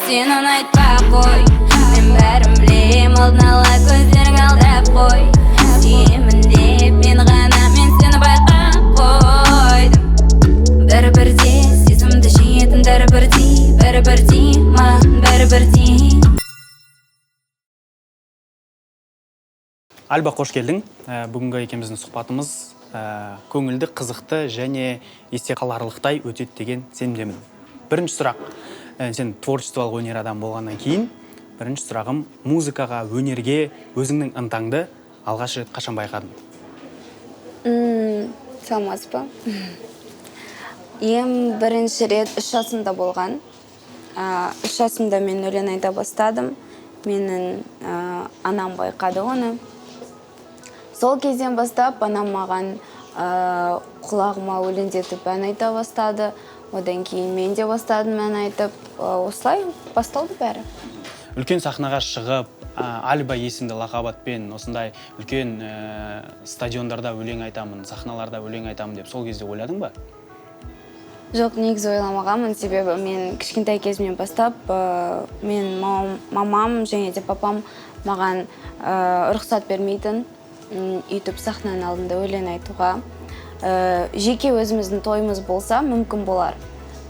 Сен оны айтпай ақ қой. Мен бәрін білем алдын ала, көздерің алдап қой. Сүйемін деп мен ғана, мен сені байқап қойдым. Бәрі бірдей, сезімді жеңетін дәрі бірдей. Бәрі бірдей, маған бәрі бірдей. Альба, қош келдің. Бүгінгі екеуміздің сұхбатымыз көңілді, қызықты және есте қаларлықтай өтеді деген сенімдемін. Бірінші сұрақ. Сен творчестволық өнер адамы болғаннан кейін, бірінші сұрағым: музыкаға, өнерге өзіңнің ынтаңды алғаш рет қашан байқадың? Саламатсыз ба? Ең бірінші рет 3 жасымда болған. 3 жасымда мен өлең айта бастадым. Менің анам байқады оны. Сол кезден бастап анам маған құлағыма өлеңдетіп ән айта бастады. Одан кейін мен де бастадым ән айтып. Осылай басталды бәрі. Үлкен сахнаға шығып, Альба есімді лақап атпен осындай үлкен стадиондарда өлең айтамын, сахналарда өлең айтамын деп сол кезде ойладың ба? Жоқ, негізі ойламағанмын, себебі мен кішкентай кезімнен бастап мен мамам және де папам маған рұқсат бермейтін өйтіп сахнаның алдында өлең айтуға. Жеке өзіміздің тойымыз болса, мүмкін болар.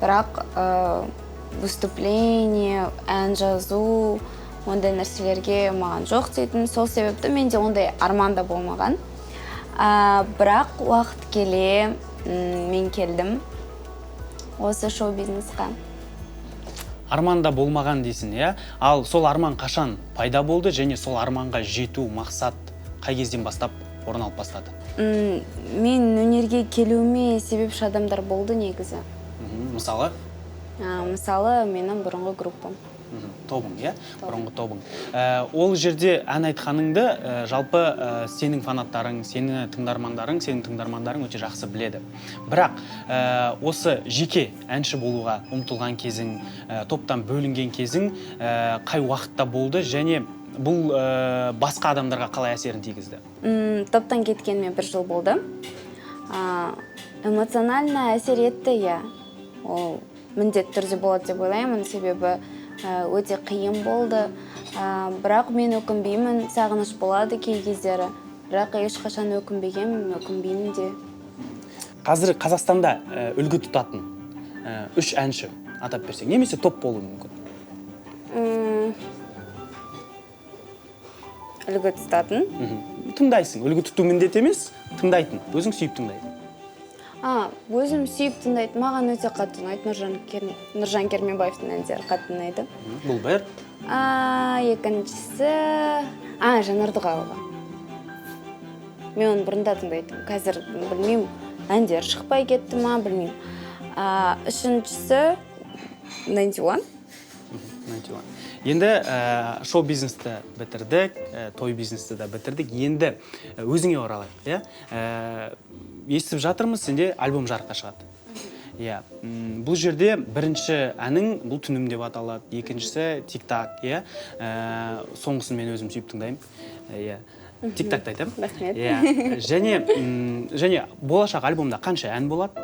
Бірақ выступление, ән жазу, ондай нәрселерге маған жоқ дейтін. Сол себепті менде ондай арман да болмаған. Бірақ уақыт келе мен келдім осы шоу-бизнесқа. Арманда болмаған дейсің, иә? Ал сол арман қашан пайда болды және сол арманға жету мақсат қай кезден бастап орын алып бастады? Мен өнерге келуіме себепші адамдар болды негізі. Мысалы? Мысалы, менің бұрынғы группам. Тобың, иә? Бұрынғы тобың. Ол жерде ән айтқаныңды жалпы сенің фанаттарың, сені тыңдармандарың, сенің тыңдармандарың өте жақсы біледі. Бірақ осы жеке әнші болуға ұмтылған кезің, топтан бөлінген кезің қай уақытта болды және бұл басқа адамдарға қалай әсерін тигізді? Топтан кеткеніме бір жыл болды. Эмоционально әсер етті, иә. Ол міндетті түрде болады деп ойлаймын, себебі өте қиын болды. Бірақ мен өкінбеймін, сағыныш болады кей кездері. Бірақ ешқашан өкінбегенмін, өкінбеймін де. Қазір Қазақстанда үлгі тұтатын үш әнші атап берсең, немесе топ болуы мүмкін. Үлгі тұтатын? Тыңдайсың, үлгі тұту міндет емес, тыңдайтын, өзің сүйіп тыңдайтын. Өзім сүйіп тыңдайтын, маған өте қатты ұнайды Нұржан Керменбаевтың әндері қатты ұнайды. Бұл бір. Екіншісі, Жанар Дұғалова. Мен оны бұрында тыңдайтынмын, қазір білмеймін, әндері шықпай кетті ма, білмеймін. Үшіншісі Ninety One. Ninety One. Енді шоу-бизнесті бітірдік, той бизнесті де бітірдік. Енді өзіңе оралайық, иә? Естіп жатырмыз, сенде альбом жарыққа шығады. Иә, бұл жерде бірінші әнің бұл «Түнім» деп аталады, екіншісі «Тик-так», иә? Соңғысын мен өзім сүйіп тыңдаймын. Иә. «Тик-такты» айтамын. Рахмет. Иә. Және болашақ альбомда қанша ән болады?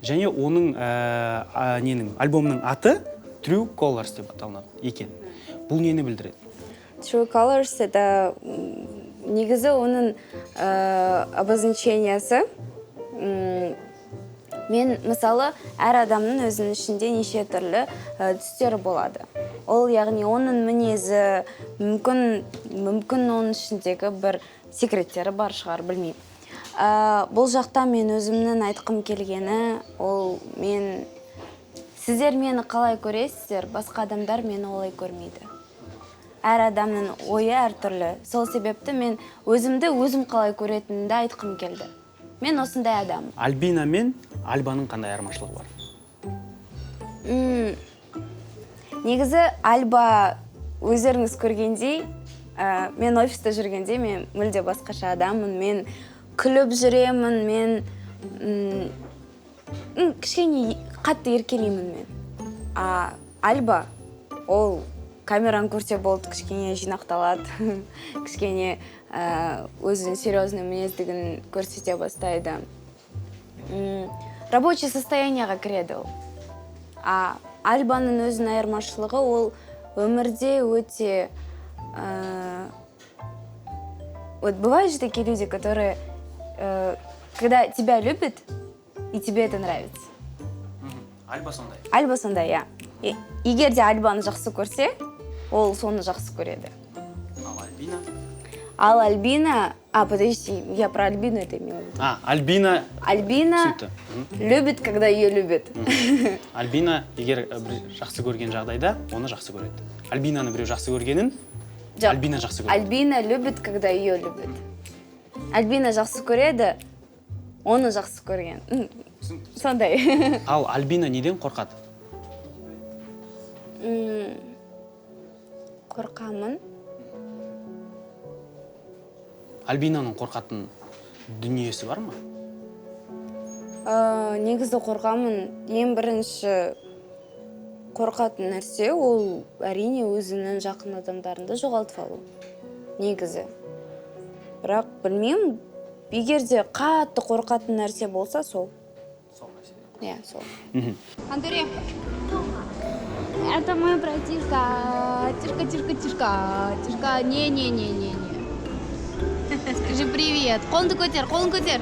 Және оның ненің альбомның аты True Colors деп аталынады екен. Бұл нені білдіреді? True Colors это негізі оның обозначениясы. Мен мысалы, әр адамның өзінің ішінде неше түрлі түстері болады. Ол яғни оның мінезі, мүмкін оның ішіндегі бір секреттері бар шығар, білмеймін. Бұл жақта мен өзімнің айтқым келгені, ол мен сіздер мені қалай көресіздер, басқа адамдар мені олай көрмейді. Әр адамның ойы әртүрлі. Сол себепті мен өзімді өзім қалай көретінімді айтқым келді. Мен осындай адаммын. Альбина мен Альбаның қандай айырмашылығы бар? Негізі Альба өздеріңіз көргендей, мен офиста жүргенде мен мүлде басқаша адаммын. Мен күліп жүремін, мен кішкене қатты еркелеймін мен. А Альба ол камераны көрсе болды, кішкене жинақталады, кішкене өзінің серьезный мінездігін көрсете бастайды. Рабочий состояниеға кіреді ол. А Альбаның өзінің айырмашылығы ол Өмірде өте вот бывают же такие люди, которые, когда тебя любят, и тебе это нравится. Альба сондай. Альба сондай, иә. Егер де Альбаны жақсы көрсе, ол соны жақсы көреді. Ал Альбина? Ал Альбина. А, подожди, я про Альбину это имела в виду. А, Альбина. Альбина Түсінікті. Любит, когда ее любят. Альбина егер бір жақсы көрген жағдайда, оны жақсы көреді. Альбинаны біреу жақсы көргенін Жоқ. Альбина жақсы көреді. Альбина любит, когда ее любят. Альбина жақсы көреді, оны жақсы көрген. Сондай. Ал Альбина неден қорқады? Қорқамын. Альбинаның қорқатын дүниесі бар ма? Негізі қорқамын. Ең бірінші қорқатын нәрсе ол, әрине, өзінің жақын адамдарыңды жоғалтып алу. Негізі. Бірақ білмеймін, егер де қатты қорқатын нәрсе болса, сол. Сол нәрсе. Иә, сол. Андре, это мой братишка. Тишка, тишка, тишка, тишка. Не-не-не-не-не. Скажи привет. Қолыңды көтер, қолын көтер.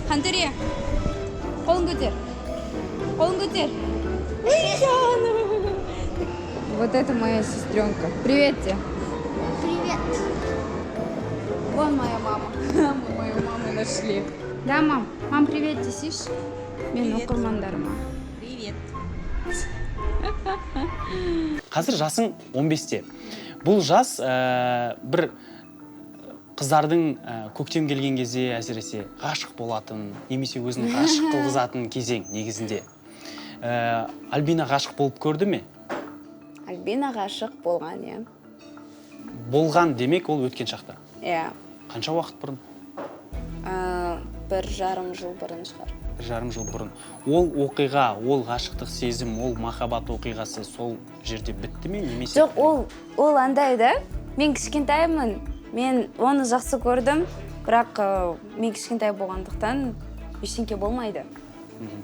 Хантөре, қолын көтер. Қолын көтер. Вот это моя сестренка. Привет тебе. Привет. Вон моя мама. Мы мою маму нашли. Да, мам? Мам, привет, десейші. Мен оқырмандарыма. Привет. Қазір жасың 15-те. Бұл жас бір қыздардың көктем келген кезде әсіресе ғашық болатын, немесе өзін ғашық қылғызатын кезең негізінде. Альбина ғашық болып көрді ме? Альбина ғашық болған, иә. Болған демек, ол өткен шақта. Иә. Қанша уақыт бұрын? 1,5 жыл бұрын шығар. 1,5 жыл бұрын. Ол оқиға, ол ғашықтық сезім, ол махаббат оқиғасы сол жерде бітті ме, немесе? Жоқ, ол андай да. Мен кішкентаймын, мен оны жақсы көрдім, бірақ мен кішкентай болғандықтан ештеңке болмайды.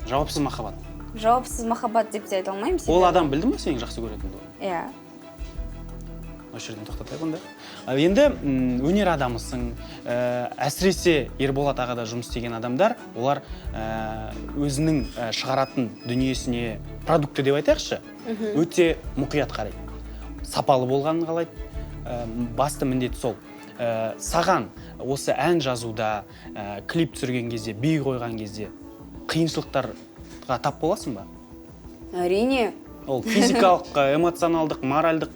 Жауапсыз махаббат. Жауапсыз махаббат деп те айта алмаймын. Ол Себебі- адам білді ме сенің жақсы көретініңді? Иә. Осы жерден тоқтатайық онда. Ал енді өнер адамысың, әсіресе Ерболат ағада жұмыс істеген адамдар, олар өзінің шығаратын дүниесіне, продукты деп айтайықшы, өте мұқият қарайды. Сапалы болғанын қалайды. Басты міндет сол. Саған осы ән жазуда, клип түсірген кезде, би қойған кезде қиыншылықтарға тап боласың ба? Әрине. Ол физикалық, эмоционалдық, моральдық.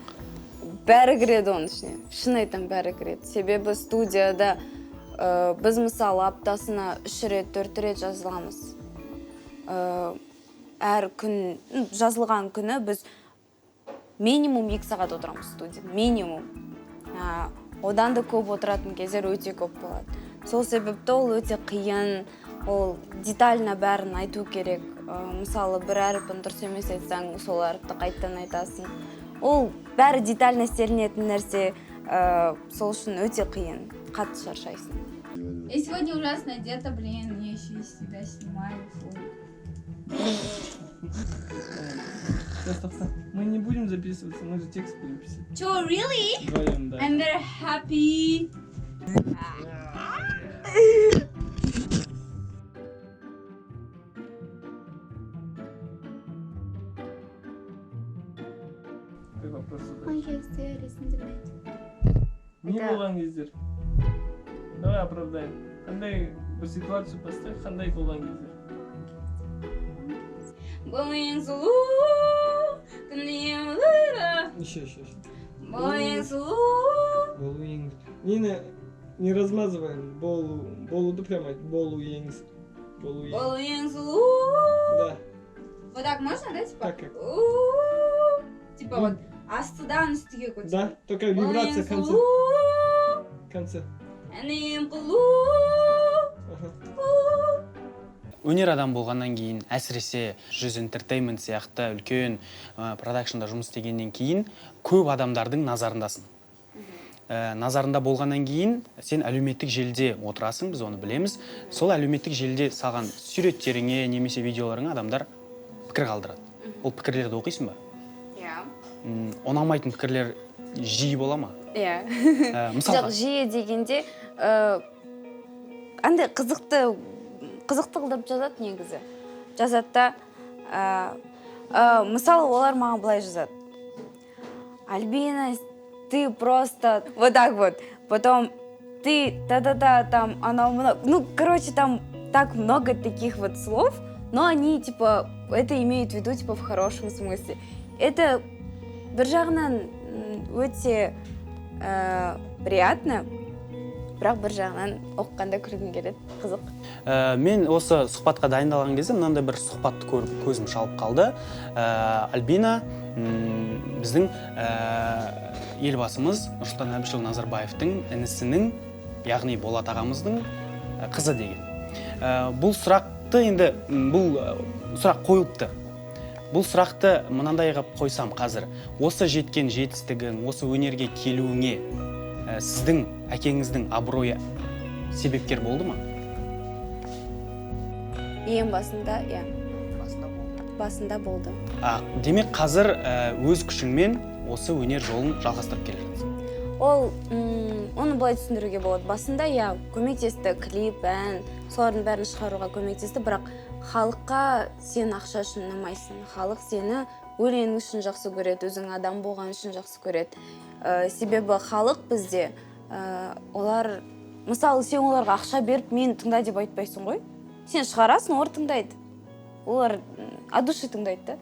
Бәрі кіреді оның ішіне. Шын айтамын, бәрі кіреді. Себебі студияда біз, мысалы, аптасына 3 рет, 4 рет жазыламыз. Әр күн, жазылған күні біз минимум 2 сағат отырамыз студияда. Минимум. Одан да көп отыратын кездер өте көп болады. Сол себепті ол өте қиын, ол детально бәрін айту керек. Мысалы, бір әріпін дұрыс емес айтсаң, сол әріпті қайтадан айтасың. Ол бәрі детально істелінетін нәрсе, сол үшін өте қиын, қатты шаршайсың. Я сегодня ужасно одета, блин, я еще из себя снимаю. Фу. Стоп, стоп, стоп. Мы не будем записываться, мы же текст будем писать. Чё, really? Вдвоем, да. I'm very happy. Ты вопрос задай. Кездер есіңде ме? Не Это- болған кездер? Давай оправдаем. Қандай бір ситуацию поставь, қандай болған кездер? Бұл ең сұлу күнім. Еще, еще, еще. Бұл ең сұлу. Болу ең. Нені не размазываем. Болу, болуды прямо айт. Болу ең. Болу ең. Бұл ең сұлу. Да. Вот так можно, да, типа? Так как? У-у-у. Типа вот астыдан үстіге көтеріп. Да, только Бұл вибрация ең в конце. сұлу, В конце. әнім құлу. Ага. Өнер адам болғаннан кейін, әсіресе Жүз Entertainment сияқты үлкен продакшнда жұмыс істегеннен кейін көп адамдардың назарындасың. Назарында болғаннан кейін сен әлеуметтік желіде отырасың, біз оны білеміз. Сол әлеуметтік желіде салған суреттеріңе немесе видеоларыңа адамдар пікір қалдырады. Ол пікірлерді оқисың ба? Иә. Ұнамайтын пікірлер жиі бола ма? Иә. Мысалға? Жоқ, жиі дегенде, андай қызықты қызықты қылдырып жазады негізі. Жазады да, мысалы, олар маған былай жазады: «Альбина, ты просто вот так вот», потом «ты та та та там, анау мынау, ну, короче, там так много таких вот слов, но они типа это имеют в виду типа в хорошем смысле. Это бір жағынан өте приятно, бірақ бір жағынан оқығанда күлкім келеді, қызық. Мен осы сұхбатқа дайындалған кезде мынандай бір сұхбатты көріп, көзім шалып қалды. Альбина біздің Елбасымыз Нұрсұлтан Әбішұлы Назарбаевтың інісінің, яғни Болат ағамыздың қызы деген. Бұл сұрақты енді бұл сұрақ қойылыпты. Бұл сұрақты мынандай қылып қойсам: қазір осы жеткен жетістігің, осы өнерге келуіңе сіздің әкеңіздің абыройы себепкер болды ма? Ең басында иә, басында болды. А, демек, қазір өз күшіңмен осы өнер жолын жалғастырып келе жатсың. Ол оны былай түсіндіруге болады: басында иә, көмектесті, клип, ән, солардың бәрін шығаруға көмектесті, бірақ халыққа сен ақша үшін ұнамайсың. Халық сені өлеңің үшін жақсы көреді, өзің адам болған үшін жақсы көреді. Себебі халық бізде, олар, мысалы, сен оларға ақша беріп, «мені тыңда» деп айтпайсың ғой. Сен шығарасың, олар тыңдайды, олар от души тыңдайды да.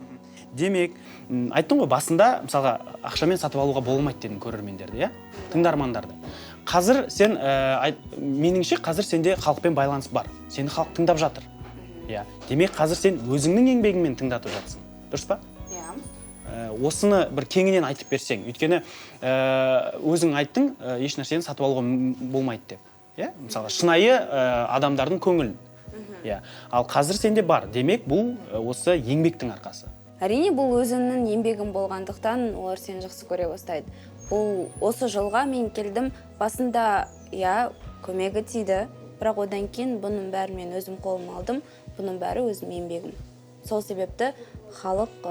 Демек, айттың ғой басында, мысалға, ақшамен сатып алуға болмайды дедің көрермендерді, иә, тыңдармандарды. Қазір сен меніңше, қазір сенде халықпен байланыс бар, сені халық тыңдап жатыр, иә. Демек, қазір сен өзіңнің еңбегіңмен тыңдатып жатсың, дұрыс па? Иә. Осыны бір кеңінен айтып берсең, өйткені өзің айттың, еш нәрсені сатып алуға болмайды деп, иә, мысалға, шынайы адамдардың көңілін, иә. Ал қазір сенде бар, демек, бұл осы еңбектің арқасы. Әрине, бұл өзіңнің еңбегің болғандықтан, олар сені жақсы көре бастайды. Бұл осы жолға мен келдім, басында иә, көмегі тиді, бірақ одан кейін бұның бәрін мен өзім қолыма алдым, бұның бәрі өзім еңбегім. Сол себепті халық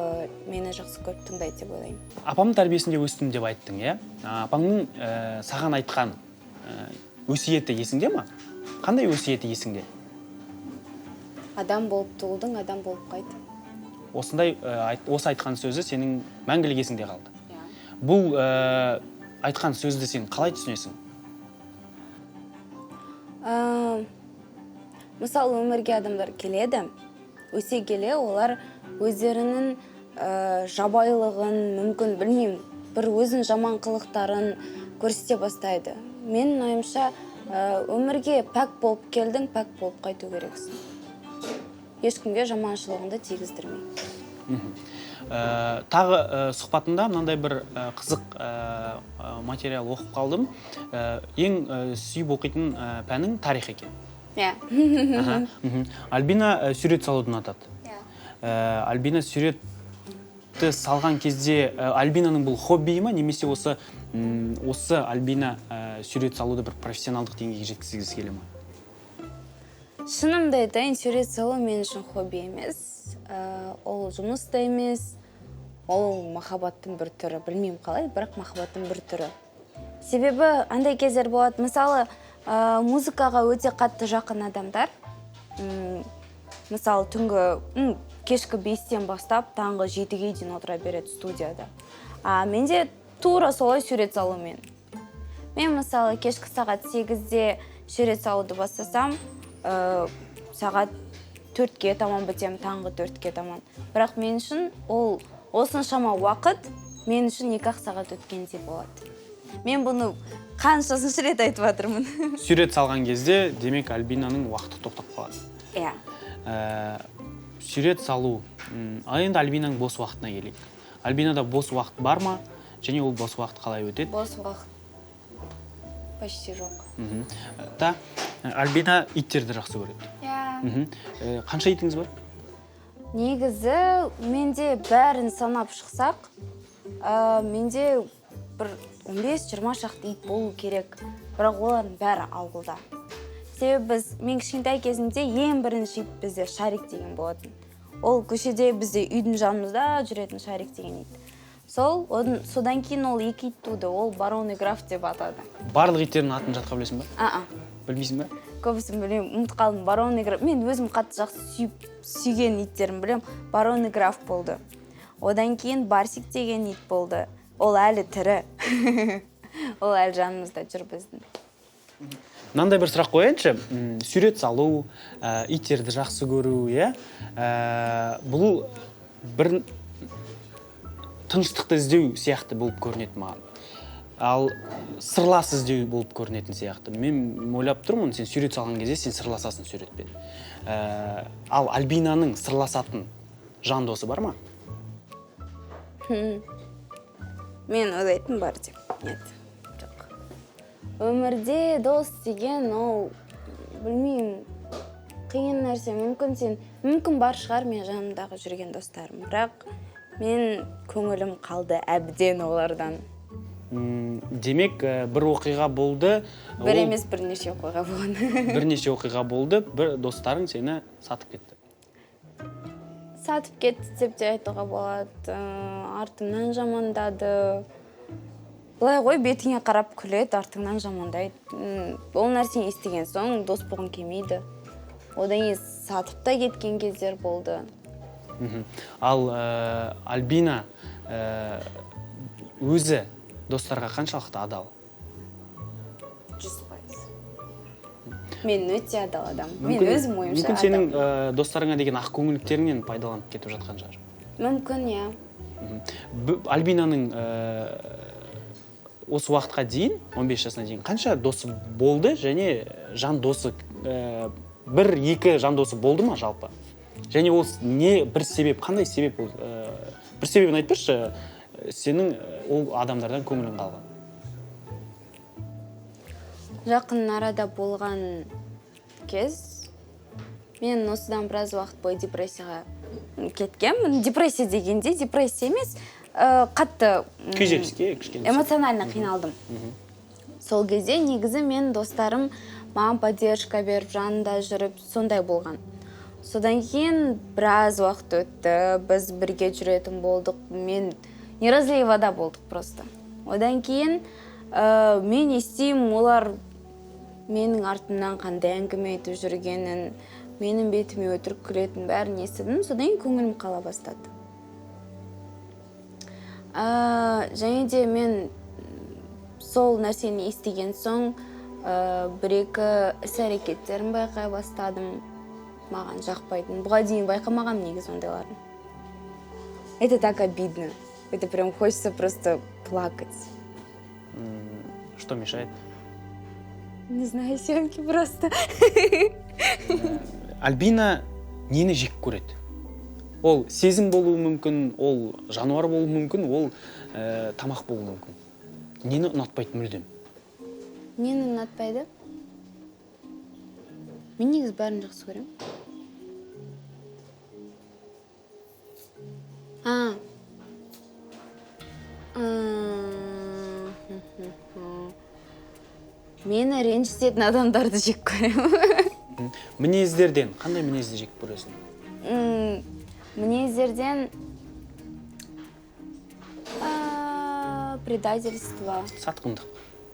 мені жақсы көріп тыңдайды деп ойлаймын. Апамның тәрбиесінде өстім деп айттың, иә. Апаңның саған айтқан өсиеті есіңде ма? Қандай өсиеті есіңде? «Адам болып туылдың, адам болып қайт». Осындай осы айтқан сөзі сенің мәңгілік есіңде қалды. Иә. Бұл айтқан сөзді сен қалай түсінесің? Мысалы, өмірге адамдар келеді, өсе келе олар өздерінің жабайылығын, мүмкін, білмеймін, бір өзінің жаман қылықтарын көрсете бастайды. Менің ойымша, өмірге пәк болып келдің, пәк болып қайту керексің, ешкімге жаманшылығыңды тигіздірмей. Тағы сұхбатында мынандай бір қызық материал оқып қалдым. Ең сүйіп оқитын пәнің тарих екен. Иә. Аха. Альбина сурет салуды ұнатады. Иә. Альбина суретті салған кезде, Альбинаның бұл хоббиі ма немесе осы Альбина сурет салуды бір профессионалдық деңгейге жеткізгісі келе ма? Шынымды айтайын, сурет салу мен үшін хобби емес. Ол жұмыс та емес, ол махаббаттың бір түрі. Білмеймін қалай, бірақ махаббаттың бір түрі. Себебі андай кездер болады, мысалы, музыкаға өте қатты жақын адамдар, мысалы, түнгі кешкі 5-тен бастап таңғы 7-ге дейін отыра береді студияда. А менде тура солай сурет салумен. Мен, мысалы, кешкі сағат 8-де сурет салуды бастасам, сағат 4-ке таман бітемін, таңғы 4-ке таман. Бірақ мен үшін ол осыншама уақыт мен үшін 2-ақ сағат өткендей болады. Мен бұны қаншасыншы рет айтып жатырмын. Сурет салған кезде, демек, Альбинаның уақыты тоқтап қалады. Иә. Сурет салу. Ал енді Альбинаның бос уақытына келейік. Альбинада бос уақыт бар ма және ол бос уақыт қалай өтеді? Бос уақыт почти жоқ. Та Альбина иттерді жақсы көреді. Иә. Қанша итіңіз бар? Негізі менде бәрін санап шықсақ, менде бір 15-20 шақты ит болу керек, бірақ олардың бәрі ауылда. Себебі мен кішкентай кезімде ең бірінші ит бізде Шарик деген болатын. Ол көшеде бізде үйдің жанымызда жүретін Шарик деген ит. Содан кейін ол екі ит туды, ол Барон и Граф деп атады. Барлық иттердің атын жатқа білесің ба? А-а. Білмейсің ба? Көбісін білмеймін, ұмытып қалдым. Барон и Граф. Мен өзім қатты жақсы сүйген иттерін білемін. Барон и Граф болды. Одан кейін Барсик деген ит болды. Ол әлі тірі. Ол әлі жанымызда жүр біздің. Мынандай бір сұрақ қояйыншы. Сурет салу, иттерді жақсы көру, иә? Бұл бір тыныштықты іздеу сияқты болып көрінеді маған. Ал сырлас іздеу болып көрінетін сияқты. Мен ойлап тұрмын, сен сурет салған кезде сен сырласасың суретпен. Ал Альбинаның сырласатын жан досы бар ма? Мен ойлайтын бар деп. Нет, жоқ. Өмірде дос деген ол, білмеймін, қиын нәрсе. Мүмкін бар шығар мен жанымдағы жүрген достарым, бірақ мен көңілім қалды әбден олардан. Демек, бір оқиға болды. Бір емес, бірнеше оқиға болған. Бірнеше оқиға болды, бір достарың сені сатып кетті. Сатып кетті деп те айтуға болады. Артымнан жамандады. Былай ғой, бетіңе қарап күледі, артыңнан жамандайды. Ол нәрсені естіген соң дос болғым келмейді. Одан кейін сатып та кеткен кездер болды. Ал Альбина өзі достарға қаншалықты адал? 100%. Мен өте адал адам. Мен өзім ойымша Мүмкін сенің, адал. достарыңа деген ақкөңілдіктеріңнен пайдаланып кетіп жатқан шығар. Мүмкін, иә. Альбинаның осы уақытқа дейін, 15 жасына дейін қанша досы болды және жан досы бір-екі жан досы болды ма жалпы? Және ол не бір себеп, қандай себеп ол? Бір себебін айтып берші, сенің ол адамдардан көңілің қалған. Жақын арада болған кез, мен осыдан біраз уақыт бойы депрессияға кеткенмін. Депрессия дегенде депрессия емес, қатты Күйзеліске кішкене. эмоционально қиналдым. Сол кезде негізі мен достарым маған поддержка беріп, жанында жүріп, сондай болған. Содан кейін біраз уақыт өтті, біз бірге жүретін болдық, мен не разлей вода болдық просто. Одан кейін мен естимін, олар менің артымнан қандай әңгіме айтып жүргенін, менің бетіме өтірік күлетін бәрін естідім. Содан кейін көңілім қала бастады. Және де мен сол нәрсені естіген соң бір-екі іс-әрекеттерін байқай бастадым. Маған жақпайтын. Бұға дейін байқамағанмын негізі ондайларын. Это так обидно. Это прям хочется просто плакать. Что мешает? Не знаю, съемки просто. Альбина нені жек көреді? Ол сезім болуы мүмкін, ол жануар болуы мүмкін, ол тамақ болуы мүмкін. Нені ұнатпайды мүлдем? Нені ұнатпайды? Мен негізі бәрін жақсы көремін. Мені ренжітетін адамдарды жек көремін. Мінездерден, қандай мінезді жек көресің? Мінездерден, предательство. Сатқындық.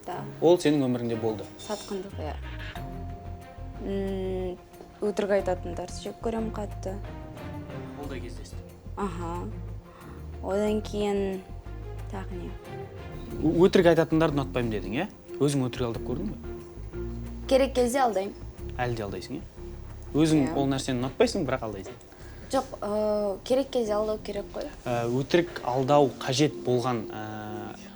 Да. Ол сенің өміріңде болды. Сатқындық, иә. Өтірік айтатындарды жек көремін қатты. Ол да кездесті. Аха. Одан кейін тағы не? Өтірік айтатындарды ұнатпаймын дедің, иә? Өзің өтірік алдап көрдің бе? Керек кезде алдаймын. Әлі де алдайсың, иә? Өзің Иә. ол нәрсені ұнатпайсың, бірақ алдайсың. Жоқ, керек кезде алдау керек қой. Өтірік алдау қажет болған,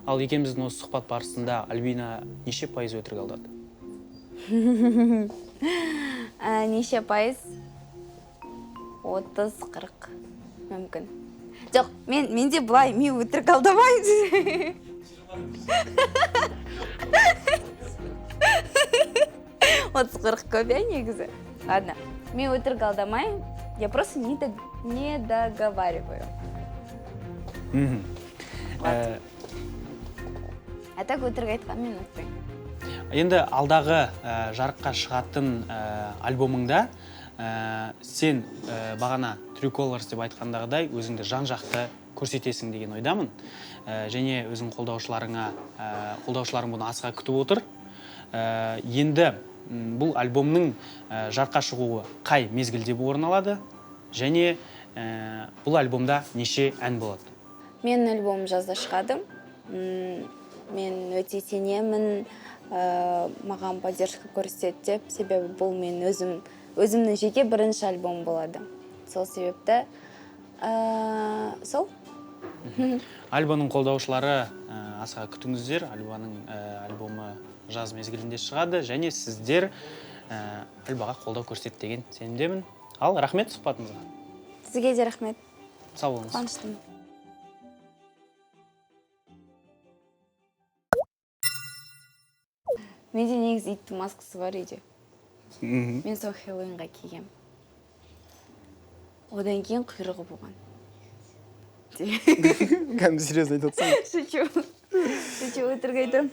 ал екеуміздің осы сұхбат барысында Альбина неше пайыз өтірік алдады? Неше пайыз? Отыз, қырық мүмкін. Жоқ, менде былай, мен өтірік алдамаймын. Отыз, қырық көп, иә, негізі? Ладно, мен өтірік алдамаймын, я просто не договариваю. Вот. А так өтірік айтқанды мен ұнатпаймын. Енді алдағы жарыққа шығатын альбомыңда сен бағана True Colors деп айтқандағыдай өзіңді жан жақты көрсетесің деген ойдамын. Және өзің қолдаушыларың бұны асыға күтіп отыр. Енді бұл альбомның жарыққа шығуы қай мезгілде орын алады және бұл альбомда неше ән болады? Менің альбомым жазда шығады. Мен өте сенемін, маған поддержка көрсетеді деп, себебі бұл мен өзімнің жеке бірінші альбом болады. Сол себепті сол. Альбаның қолдаушылары, асыға күтіңіздер. Альбаның альбомы жаз мезгілінде шығады және сіздер Альбаға қолдау көрсетеді деген сенімдемін. Ал рахмет сұхбатыңызға. Сізге де рахмет. Сау болыңыз. Қуаныштымын. Менде негізі иттің маскасы бар үйде. Мен сол Хэллоуинға кигем. Одан кейін құйрығы болған. Кәдімгі серьезно айтып отырсың. Шучу. Шучу, өтірік айтамын.